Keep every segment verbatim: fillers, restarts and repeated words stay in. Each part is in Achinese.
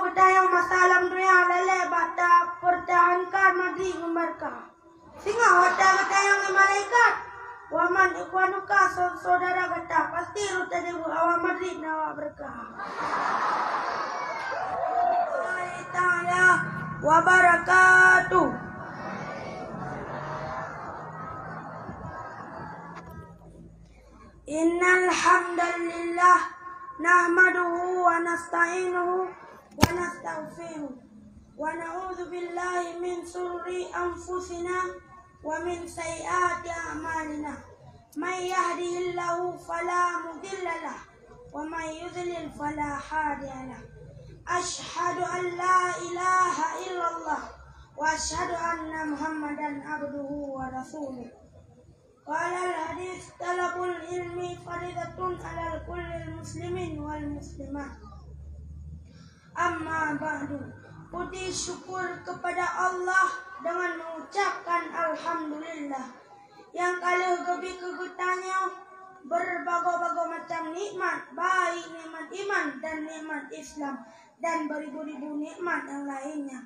Geutanyoe masa lam donya lalée bak tapeurtahankan Maghrib ngon Barkah. Singoh watée geutanyong lé malaikat, "Wa man ikhwanuka, syedara gata?" Pasti rot tajaweueb, "Awak Madrid ngon awak Barkah." Warahmatullahi taala wabarakatuh. Innal hamdalillah, nahmaduhu wa nasta'inuhu wa nastaghfiruh. Wa na'udzu billahi min syururi anfusina wa min sayyiati a'malina. May yahdihillahu fala mudilla lah, wa may yudlil fala hadiya lah. Asyhadu an la ilaha illallah, wa asyhadu anna Muhammadan abduhu wa rasuluh. Qala al-hadis, talabul ilmi faridatun ala kulli muslimin wal muslimat. Amma ba'du. Puji syukur kepada Allah dengan mengucapkan alhamdulillah. Nyang ka lheueh geubri keu geutanyoe berbagai-bagai macam nikmat, baik nikmat iman dan nikmat Islam, dan beribu-ribu nikmat yang lainnya.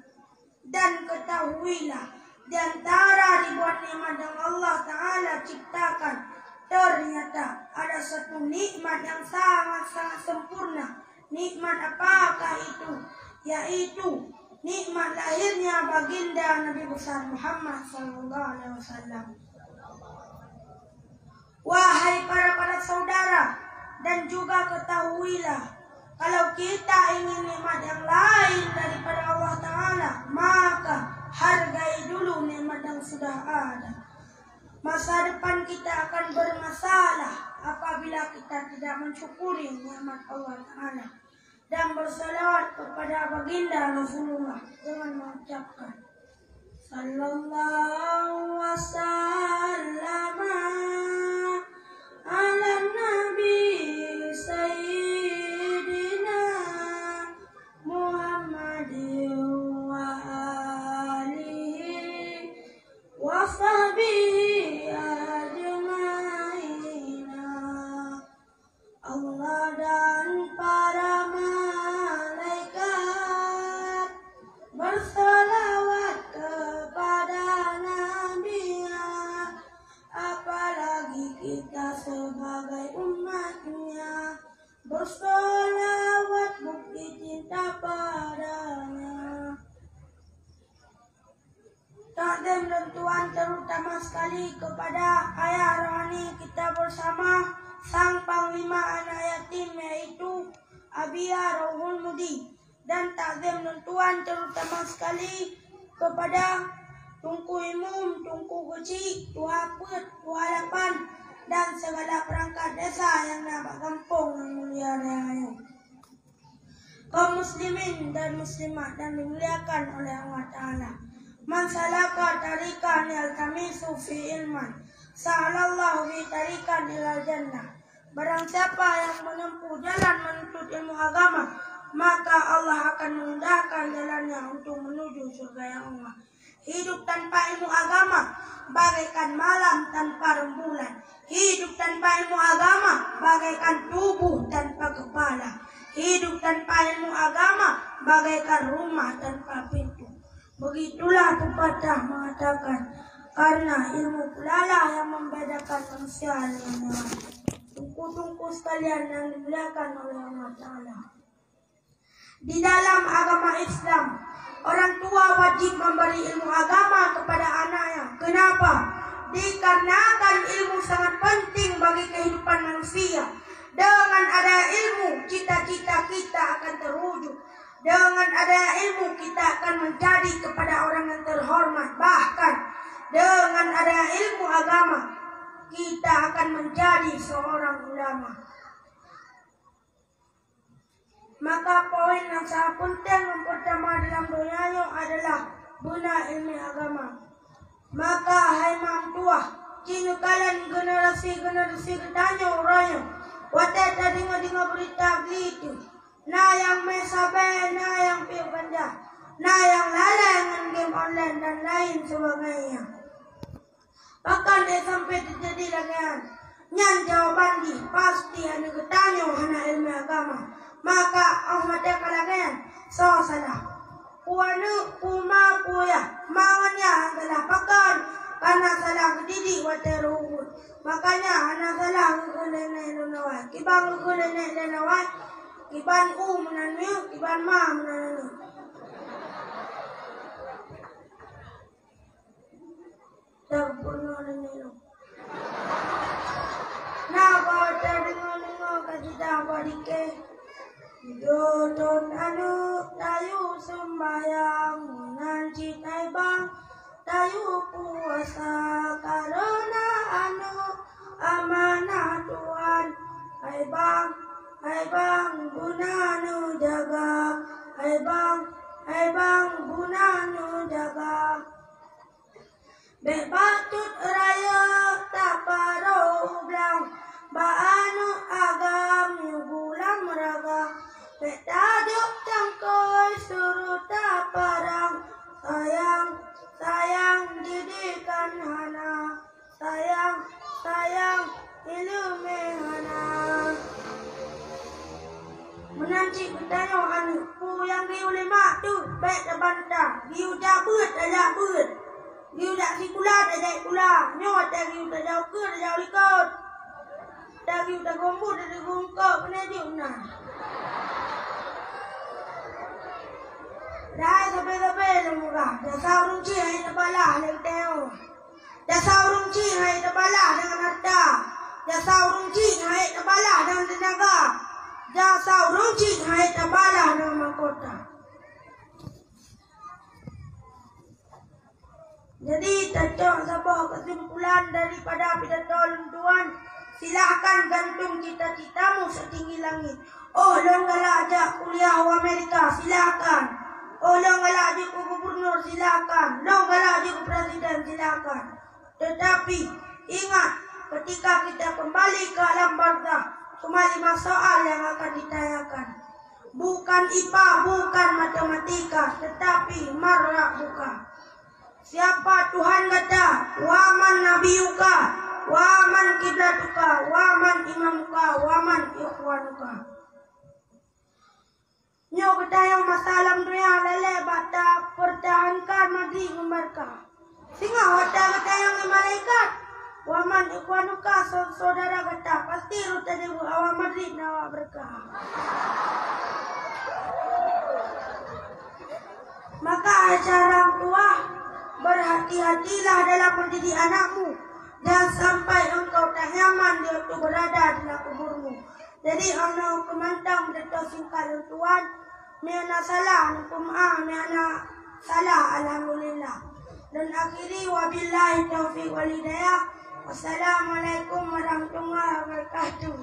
Dan ketahuilah, di antara ribuan nikmat yang Allah Ta'ala ciptakan, ternyata ada satu nikmat yang sangat-sangat sempurna. Nikmat apakah itu? Yaitu nikmat lahirnya Baginda Nabi Besar Muhammad sallallahu alaihi wasallam. Wahai para-para saudara, dan juga ketahuilah, kalau kita ingin nikmat yang lain daripada Allah Ta'ala, maka hargai dulu nikmat yang sudah ada. Masa depan kita akan bermasalah apabila kita tidak mensyukuri nikmat Allah Ta'ala. Dan bersalawat kepada Baginda Rasulullah dengan mengucapkan, Sallallahu wasallam ala Nabi Sayyidina Muhammadin wa alihi wa sahbihi ajmaina. Allah dan para malaikat bersalawat kepada Nabi-Nya, apalagi kita sebagai umat-Nya bersalawat bukti cinta pada-Nya. Takzim lôn tuan terutama sekali kepada ayah rohani kita bersama, sang panglima anak yatim, yaitu Abi Rohul Mudi. Dan takzim lôn tuan terutama sekali kepada Teungku Imum, Teungku Geuchik, Tuha Peuet, Tuha Lapan, dan segala perangkat desa nyang na bak gampông nyang mulia raya nyoe. Kaum muslimin dan muslimat yang dimuliakan oleh Allah Ta'ala. Man salaka tariqan yaltamisu fi ilman, sahalallahu bi tariqan ilal jannah. Barang siapa yang menempuh jalan menuntut ilmu agama, maka Allah akan memudahkan jalannya untuk menuju surga yang Allah. Hidup tanpa ilmu agama bagaikan malam tanpa rembulan. Hidup tanpa ilmu agama bagaikan tubuh tanpa kepala. Hidup tanpa ilmu agama bagaikan rumah tanpa pintu. Begitulah pepatah mengatakan, karena ilmu pulalah yang membedakan manusia dengan hewan. Teungku-teungku sekalian yang dimuliakan oleh Allah Ta'ala. Di dalam agama Islam, orang tua wajib memberi ilmu agama kepada anaknya. Kenapa? Dikarenakan ilmu sangat penting bagi kehidupan manusia. Dengan ada ilmu, cita-cita kita akan terwujud. Dengan ada ilmu, kita akan menjadi kepada orang yang terhormat. Bahkan, dengan ada ilmu agama, kita akan menjadi seorang ulama. Maka poin nyang sangat peunteng nyang peurtama dalam donya nyoe adalah beuna iéleumé agama. Maka hai meutuwah, ci neukalon generasi-generasi geutanyoe uroe nyoe, watée tadeungoe-deungoe beurita beuitu, na nyang mé sabée, na nyang piep ganja, na nyang lalée ngon game online dan lain sebagainya. Pakon lé sampoe teujadi lagée nyan? Nyan jawaban jih pasti aneuk geutanyoe hana iéleumé agama. Maka óh watée ka lagée nyan, Soe salah? Peue aneuk, peue ma, peue yah? Ma ngon yah nyang salah. Pakon? Kareuna salah geudidik watée rhot ubeut. Makanya hana salah geukheun lé nenek lôn awai. Kiban geukheun lé nenek lôn awai, kiban u meunan miyueb, kiban ma meunan aneuk. Tampeunoe nenek lôn. Na bah tadeungoe-deungoe kasidah bak dikée. Dudoe thon aneuk tayue seumbahyang, meunan cit hai bang tayue puasa, kareuna aneuk amanah Tuhan. Hai bang, hai bang, beuna neujaga. Hai bang, hai bang, beuna neujaga. Bék bacut rayeuk taparoh u blang, bak aneuk agam yue gulam raga. Bék tajok cangkôi suruh taparang, sayang, sayang didikan hana, sayang, sayang ileumé hana. Meunan cit geutanyoe aneuk, peue nyang geuyue lé mak teuh bék tabantah, geuyue jak beuet, tajak beuet. Geuyue jak sikula, tajak sikula. Nyoe watée geuyue tajak ukeue, tajak u likot. Watée geuyue tagombot, tajak gombot, keuneuk jeuet na. Dai sabe-sabe lôn peugah, jasa ureuëng chik hana tabalah lé geutanyoe. Jasa ureuëng chik hana tabalah deungon hareuta. Jasa ureuëng chik hana tabalah deungon teunaga. Jasa ureuëng chik hana tabalah deungon mahkota. Jadi, tacok saboh kesimpulan daripada pidato lôn tuan, silahkan gantung cita-citamu setinggi langit. Oh, lôn galak jak kuliah u Amerika, silahkan. Oh, lôn galak jeuet keu gubernur, silahkan. Lôn galak jeuet keu presiden, silahkan. Tetapi, ingat, ketika kita kembali ke alam barzakh, cuma lima soal yang akan ditanyakan. Bukan ipa, bukan matematika, tetapi man rabbuka. Siapa Tuhan gata? Wa man nabiyuka? Wa man kiblatuka? Wa man imamuka? Wa man ikhwanuka? Nyoe geutanyoe masa lam donya lalée bak tapeurtahankan Madrid ngon Barca. Singoh watée geutanyoe ngon malaikat, wa man ikhwanuka, saudara gata, pasti rot tajak awak Madrid ngon awak Barca. Maka hai cah orang tua, berhati-hatilah dalam mendidik anakmu. Jangan sampai engkau tak nyaman di waktu berada di dalam kuburmu. Jadi, hana keumantong beutôi singkat lôn tuan, meuna salah, neupeumaah, meuna salah, alhamdulillah. Dan akhiri, wabillahi taufiq wal hidayah. Wassalamualaikum warahmatullahi wabarakatuh.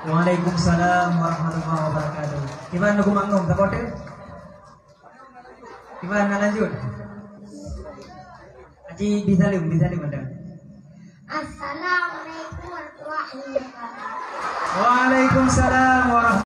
Waalaikumsalam warahmatullahi wabarakatuh. Kiban Teungku Makmum, saboh teuk? Kiban na lanjut? Haji Bisalem, Bisalem ada. Assalamualaikum warahmatullahi wabarakatuh. Waalaikumsalam warahmatullahi